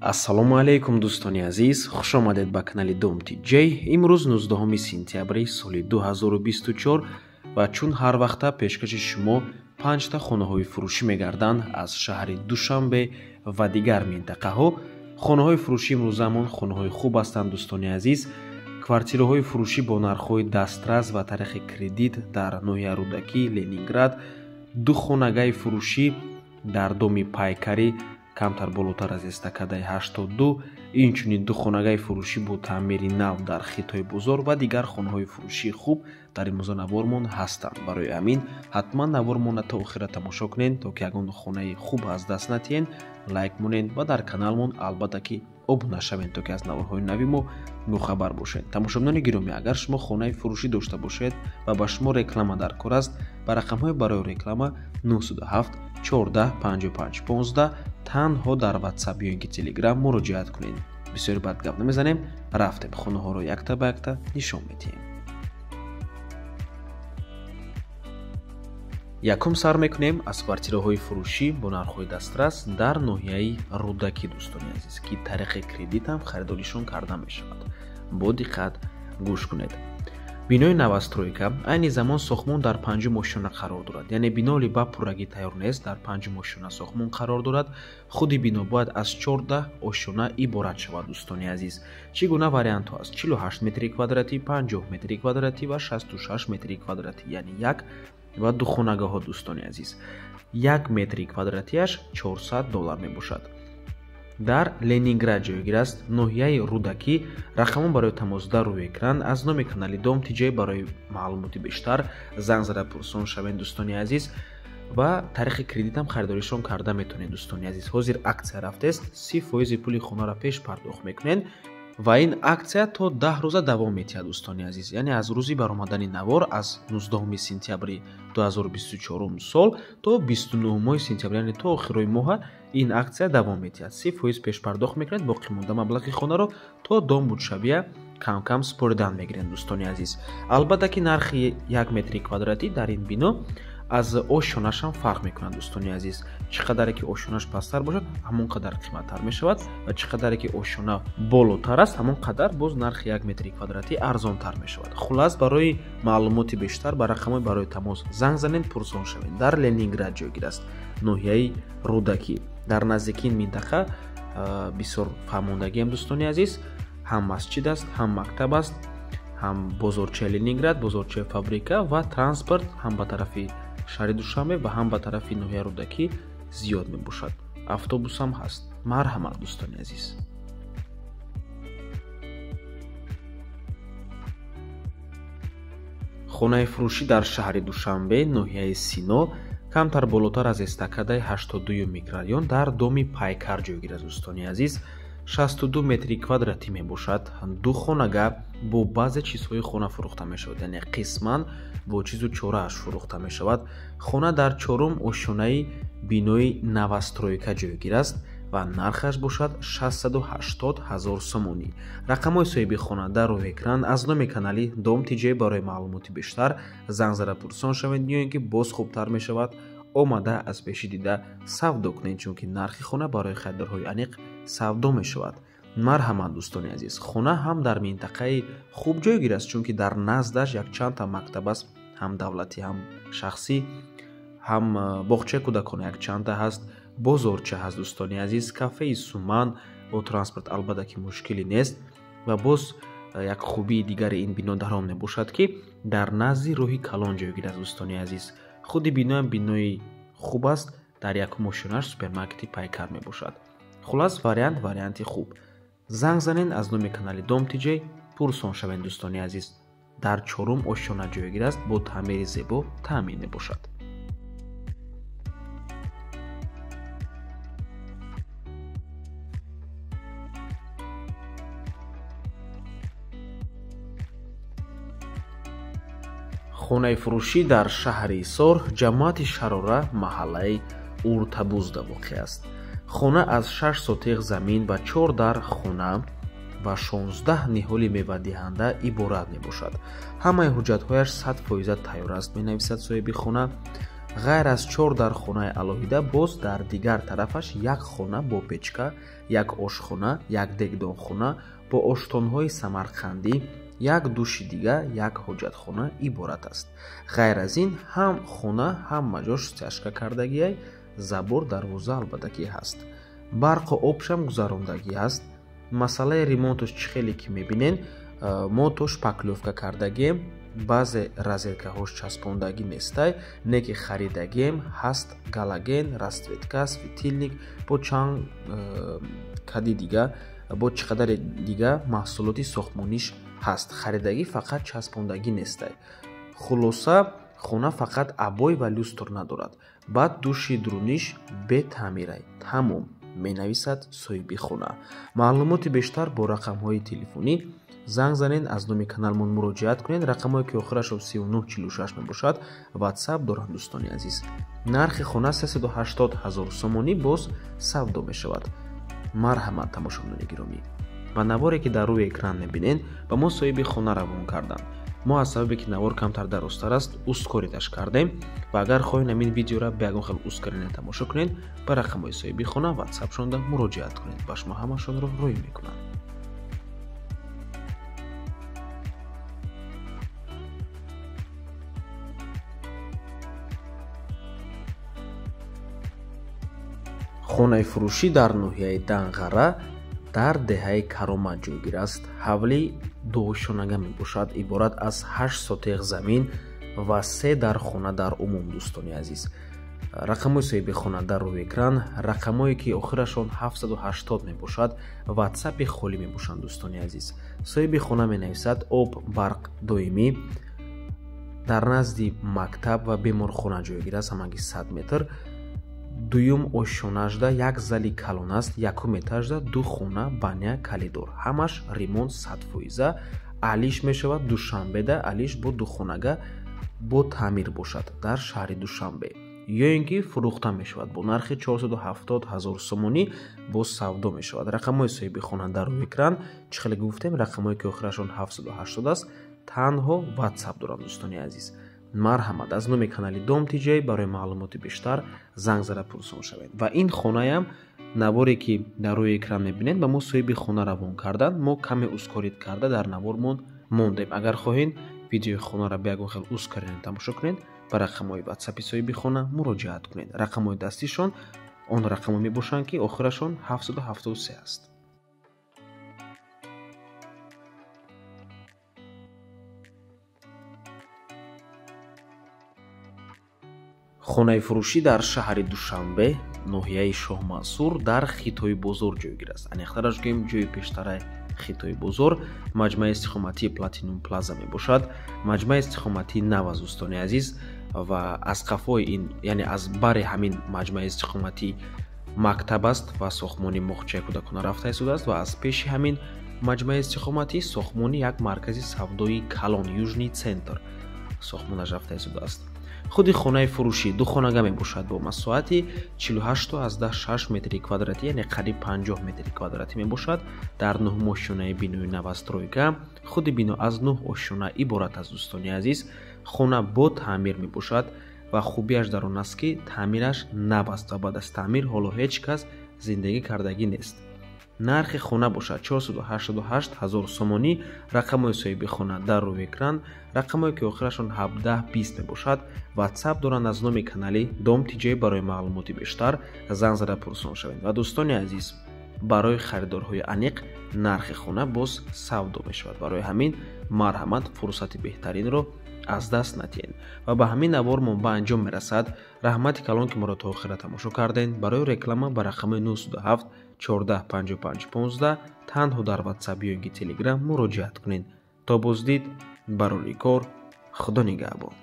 Ассалому алайкум дӯстони азиз, хуш омадед ба канали Дом ТЖ. Имрӯз 19 сентябри соли 2024 ва чун ҳар вақта пешкаши шумо панҷта хонаҳои фурӯшӣ мегарданд аз шаҳри Душанбе ва дигар минтақаҳо. Хонаҳои фурӯшӣ имрӯзамон хонаҳои хуб ҳастанд дӯстони азиз. Квартираҳои фурӯшӣ бо нархҳои дастрас ва тариқи кредит дар ноҳияи Рӯдакӣ, Ленинград, ду хонагаи фурӯшӣ дар доми Пайкарӣ камтар болотар аз эстакадаи 82, инчунин ду хонагаи фурӯшӣ бо таъмири нав дар Хитои бозор ва дигар хонаҳои фурӯшии хуб дар имрӯза навормон ҳастанд. Барои ҳамин ҳатман навормонро то охира тамошо кунед, то ки ягон хонаи хуб аз даст натиҳед, лайк монед ва дар каналмон албатта ки обуна шавед, то ки аз наворҳои нави мо мухабар бошед. Тамошобинони гиромӣ, агар шумо хонаи фурӯшӣ дошта бошед ва ба шумо реклама дар кор аст, ба рақамҳои барои реклама 907 14 55 15 танҳо дар WhatsApp ё ин ки Telegram муроҷиат кунед. Бисёри бад гап намезанем, рафтем хонаҳоро якта ба якта нишон медиҳем. Якум сар мекунем аз квартираҳои фурӯшӣ бо нархҳои дастрас дар ноҳияи Рӯдакӣ дӯстони азиз, ки тариқи кредит ҳам харидоришон карда мешавад. Бо диққат гӯш кунед. Бинои новостройка айни замон сохтмон дар панҷум ошёна қарор дорад, яъне бино ба пуррагӣ тайёр нест, дар панҷум ошёна сохтмон қарор дорад. Худи бино бояд аз 14 ошёна иборат шавад дӯстони азиз. Чӣ гуна вариантҳо аст? 48 метри квадратӣ, 50 метри квадратӣ ва 66 метри квадратӣ, яъне як ва ду хонагаҳо дӯстони азиз. 1 метри квадратиаш $400 мебошад. Дар Ленинград ҷойгир аст, ноҳияи Рӯдакӣ. Рақамон барои тамос дар рӯи экран. Аз номи канали Дом ТЖ барои маълумоти бештар занг зада пурсон шавед дӯстони азиз ва тариқи кредитам харидоришон карда метавонед дӯстони азиз. Ҳозир аксия рафтест, 30% пули хонаро пеш пардохт мекунед ва ин аксия то 10 рӯза давом медиҳад дӯстони азиз, яъне аз рӯзи баромадани навор аз 19 сентябри 2024 сол то 29 сентябр, яъне то охирои моҳа ин аксия давом медиҳад. 30% пешпардохт мекунед, боқимонда маблағи хонаро то дом будшавия кам-кам супоридан мегиред дӯстони азиз. Албатта ки нархи 1 метри квадратӣ дар ин бино аз ошёнаш ҳам фарқ мекунад дӯстони азиз. Чӣ қадаре ки ошёнаш пасттар бошад, ҳамон қадар қиматтар мешавад ва чӣ қадаре ки ошёна болотар аст, ҳамон қадар боз нархи 1 метри квадратӣ арзонтар мешавад. Хулас, барои маълумоти бештар ба рақамҳои барои тамос занг занед, пурсон шавед. Дар Ленинград ҷойгир аст, ноҳияи Рӯдакӣ. Дар наздикии ин минтақа бисёр фаҳмондагиам дӯстони азиз, ҳам масҷид аст, ҳам мактаб аст, ҳам бозорчаи Ленинград, бозорчаи фабрика ва транспорт ҳам ба тарафи шаҳри Душанбе ва ҳам ба тарафи ноҳияи Рӯдакӣ зиёд мебошад. Автобус ҳам ҳаст. Марҳамат дӯстони азиз. Хонаи фурӯшӣ дар шаҳри Душанбе, ноҳияи Сино, камтар болотар аз эстакадаи 82 микрорайон дар доми Пайкар ҷойгир аст дӯстони азиз. 62 метри квадратӣ мебошад. Ду хонага бо баъзе чизҳои хона фурӯхта мешавад, яъне қисман бо чизу чорааш фурӯхта мешавад. Хона дар чорум ошёнаи бинои новостройка ҷойгир аст ва нархаш бошад 680 000 сомонӣ. Рақамҳои соҳиби хона дар рӯи экран. Аз номи канали Дом ТЖ барои маълумоти бештар занг зада пурсон шавед, ё ин ки боз хубтар мешавад омада аз пеши дида савдо кунед, чунки нархи хона барои харидорҳои аниқ савдо мешавад. Марҳамат дӯстони азиз, хона ҳам дар минтақаи хуб ҷойгир аст, чунки дар наздаш якчандта мактаб аст, ҳам давлатӣ, ҳам шахсӣ, ҳам боғчаи кӯдакона якчандта ҳаст, бозорча ҳаст дӯстони азиз, кафеи Суман бо транспорт албатта ки мушкилӣ нест. Ва боз як хубии дигари ин бино дар он мебошад, ки дар назди роҳи калон ҷойгир аст дӯстони азиз. Худи биноам бинои хуб аст, дар якум ошёнаш супермаркети Пайкар мебошад. Хулас, вариант варианти хуб. Занг занед аз номи канали Дом ТЖ, пурсон шавед дӯстони азиз. Дар чорум ошёна ҷойгир аст, бо таъмири зебо таъмин мебошад. Хонаи фурӯшӣ дар шаҳри Ҳисор, ҷамоати Шарора, маҳаллаи Уртабузда воқеъ аст. Хона аз 6 сотиқ замин ва 4 дар хона ва 16 ниҳоли мевадиҳанда иборат мебошад. Ҳамаи ҳуҷҷатҳояш 100% тайёр аст, менависад соҳиби хона. Ғайр аз 4 дар хонаи алоҳида, боз дар дигар тарафаш як хона бо печка, як ошхона, як дегдонхона бо оштонҳои самарқандӣ, як души дига, як ҳоҷатхона иборат аст. Ғайр аз ин ҳам хона ҳама ҷош стяжка кардагиай, забор, дарвоза албатта ки ҳаст. Барқу обшам гузарондагӣ аст. Масъалаи ремонташ чӣ хеле ки мебинен, мо то шпаклёвка кардагием, баъзе розеткаҳош часпондагӣ нестай, не ки харидагием ҳаст галоген, расцветка, светильник, бо чанд кади дига, бо чӣ қадаре дига маҳсулоти сохтмониш ҳаст. Харидагӣ фақат часпондагӣ нестай. Хулоса, хона фақат обой ва люстр надорад. Баъд души дуруниш бетаъмирай. Тамом, менависад соҳиби хона. Маълумоти бештар бо рақамҳои телефонӣ занг занед, аз номи каналмон муроҷиат кунед. Рақамҳое ки охирашон 3946 мебошад, WhatsApp доранд дӯстони азиз. Нархи хона 380 000 сомонӣ боз савдо мешавад. Марҳамат, тамошобинони гиромӣ. Ва наворе ки дар рӯи экран мебинед, ба мо соҳиби хона равон карданд. Мо аз сабабе ки навор камтар дарозтар аст, ускориташ кардем ва агар хоҳед ҳамин видеоро ба ягон хел ускорение тамошо кунед, ба рақамҳои соҳиби хона WhatsApp-шонда муроҷиат кунед. Ба шумо ҳамашонро рӯй мекунанд. Хонаи фурӯшӣ дар ноҳияи Данғара дар деҳаи Каромат ҷойгир аст. Ҳавли дуошонага мебошад, иборат аз 8 сотех замин ва 3 дар хона дар умум. Дӯстони азиз, рақамҳои соҳиби хона дар рӯи экран, рақамҳое ки охирашон 780 мебошад, WhatsApp-и холӣ мебошанд. Дӯстони азиз, соҳиби хона менависад: об, барқ доимӣ, дар назди мактаб ва беморхона ҷойгир аст, ҳамагӣ 100 метр. Дуюм ошёнажда як зали калон аст, якум этажда 2 хона, баня, калидор. Ҳамаш ремонт 100%. Алиш мешавад Душанбеда, алиш бо духонага бо таъмир бошад дар шаҳри Душанбе. Ё ин ки фурӯхта мешавад бо нархи 470 000 сомонӣ, боз савдо мешавад. Рақамҳои соҳиби хона дар рӯи экран, чӣ хеле гуфтем, рақамҳое ки охирашон 780 аст, танҳо WhatsApp доранд дӯстони азиз. Марҳамат, аз номи канали Дом TJ барои маълумоти бештар занг зада пурсон шавед. Ва ин хонаям наворе ки дар рӯи экран мебинед, ба мо соҳиби хона равон карданд. Мо каме ускорит карда дар навормон мондем. Агар хоҳед видеои хонаро ба ягон хел ускорение тамошо кунед, ба рақамҳои WhatsApp-и соҳиби хона муроҷиат кунед. Рақамҳои дастишон он рақамҳо мебошанд ки охирашон 773 аст. Хонаи фурӯшӣ дар шаҳри Душанбе, ноҳияи Шоҳмансур, дар Хитои бозор ҷойгир аст. Аниқтараш гӯем, ҷои пештараи Хитои бозор маҷмӯаи истиқоматии Платинум Плаза мебошад. Маҷмӯаи истиқоматии нав аз дӯстони азиз ва аз қафои ин, яъне аз бари ҳамин маҷмӯаи истиқоматӣ мактаб аст ва сохтмони моҳчаи кӯдакона рафта истодааст ва аз пеши ҳамин маҷмӯаи истиқоматӣ сохтмони як маркази савдои калон Южный центр сохтмонаш рафта истодааст. Худи хонаи фурӯшӣ ду хонага мебошад бо масоҳати 48,6 метри квадратӣ, яъне қариб 50 метри квадратӣ мебошад. Дар 9 ошёнаи бинои новостройка. Худи бино аз 9 ошёна иборат аст дӯстони азиз. Хона бо таъмир мебошад ва хубиаш дар он аст ки таъмираш нав аст ва баъд аз таъмир ҳоло ҳеҷ кас зиндагӣ кардагӣ нест. Нархи хона бошад 488 000 сомонӣ. Рақамҳои соҳиби хона дар рӯи экран, рақамҳое ки охирашон 1720 мебошад, WhatsApp доранд. Аз номи канали Дом TJ барои маълумоти бештар занг зада пурсон шавед. Ва дӯстони азиз, барои харидорҳои аниқ нархи хона боз савдо мешавад. Барои ҳамин марҳамат, фурсати беҳтаринро аз даст надиҳед. Ва ба ҳамин навормон ба анҷом мерасад. Раҳмати калон ки моро то охира тамошо кардед. Барои реклама ба рақами 907 14 55 15 танҳо дар WhatsApp ё ин ки Telegram муроҷиат кунед. То боздид, барори кор, Худо нигаҳбон.